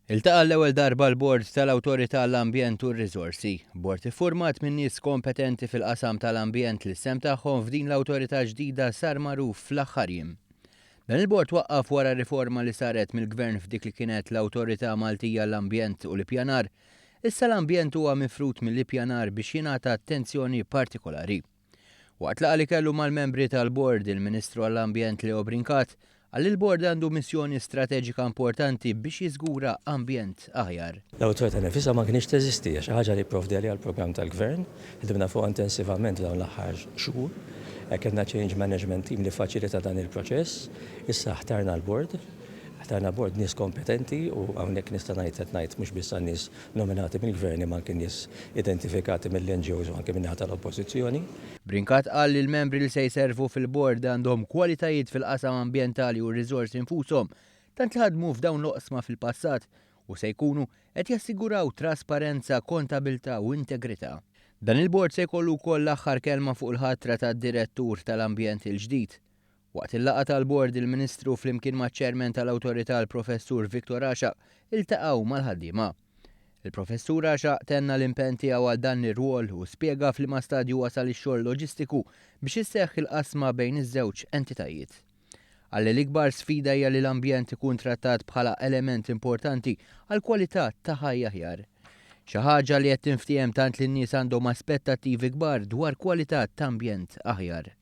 Iltaqa' għall-ewwel darba l-Bord tal-Awtorità għall-Ambjent u r-Riżorsi. Bord iffurmat minn nies kompetenti fil-qasam tal-ambjent li s-sehem tagħhom f'din l-awtorità ġdida sar magħruf fl-aħħar jiem. Dan il-bord twaqqaf wara riforma li saret mill-Gvern f'dik li kienet l-Awtorità Maltija għall-Ambjent u l-Ippjanar. Issa l-ambjent huwa mifrud mill-ippjanar biex jingħata attenzjoni partikolari. Waqt laqgħa li kellu mal-membri tal-Bord, il-Ministru għall-Ambjent Leo Brincat qal li l-Bord għandu missjoni strateġika importanti biex jiżgura ambjent aħjar. L-Awtorità nfisha ma kinitx teżisti, hija xi ħaġa li pprovdi għaliha l-programm tal-Gvern, ħdimna fuqha intensivament f'dawn l-aħħar xhur. Kellna change management team li ffaċilita dan il-proċess. Issa ħtarna l-Bord, ħtarna bord nies kompetenti u hawnhekk nista' ngħid qed ngħid mhux biss għan-nies nominati mill-Gvern imma anki nies identifikati mill-NGOs u anki min-naħa tal-Oppożizzjoni. Brincat qal li l-membri li se jservu fil-bord għandhom kwalitajiet fil-qasam ambjentali u r-riżorsi nfushom tant li ħadmu f'dawn l-oqsma fil-passat u se jkunu qed jassiguraw trasparenza, kontabilità u integrità. Dan il-bord se jkollu wkoll l-aħħar kelma fuq il-ħatra tad-Direttur tal-Ambjent il-ġdid. Waqt il-laqgħa tal-Bord, il-Ministru flimkien maċ-Chairman tal-Awtorità l-Professur Victor Għaxaq iltaqgħu mal-ħaddiema. Il-Professur Għaxaq tenna l-impenn tiegħu għal dan ir-rwol u spjega f'liema stadju wasal ix-xogħol loġistiku biex isseħħ il-qasma bejn iż-żewġ entitajiet. Qal li l-ikbar sfida hija li l-ambjent ikun trattat bħala element importanti għal kwalità ta' ħajja aħjar. Xi ħaġa li qed tinftiehem tant li n-nies għandhom aspettattivi kbar dwar kwalità t'ambjent aħjar.